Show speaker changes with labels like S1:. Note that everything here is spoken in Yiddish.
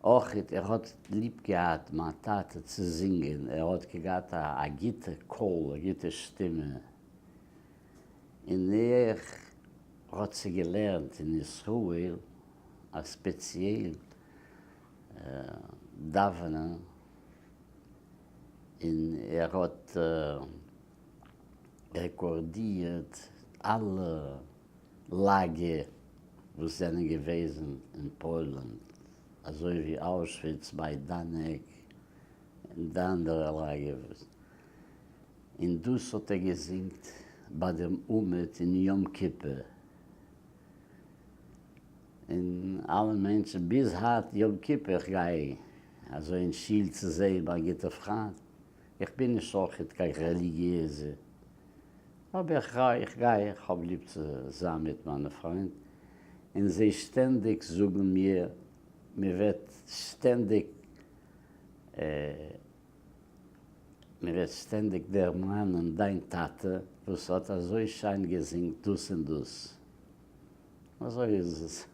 S1: אויך ער האט ליב געהאט מיין טאטע צו זינגען, ער האט געהאט א גוטע קול, א גוטע שטימע, און ער האט זיך געלערנט אין ישראל א ספעציעל דאווענען, און ער האט רעקארדירט אלע לאגער וואס זענען געוועזן אין פוילן, אזוי ווי אוישוויץ, מיידאנעק, און די אנדערע לאגער, און דאס האט ער געזינגט ביי דעם עמוד אין יום כיפור, און אלע מענטשן ביז היינט יום כיפור, איך גיי אזוי אין שול צו זעהן מיין גוטע פריינט, איך בין נישט אויכעט קיין רעליגיעזע, אבער איך גיי, איך גיי, איך האב ליב צו זיין מיט מיינע פריינט, און זיי שטענדיג זאגן מיר, מען וועט שטענדיג, מען וועט שטענדיג דערמאנען דיין טאטע וואס האט אזוי שיין געזינגט דאס און דאס. אזוי איז עס.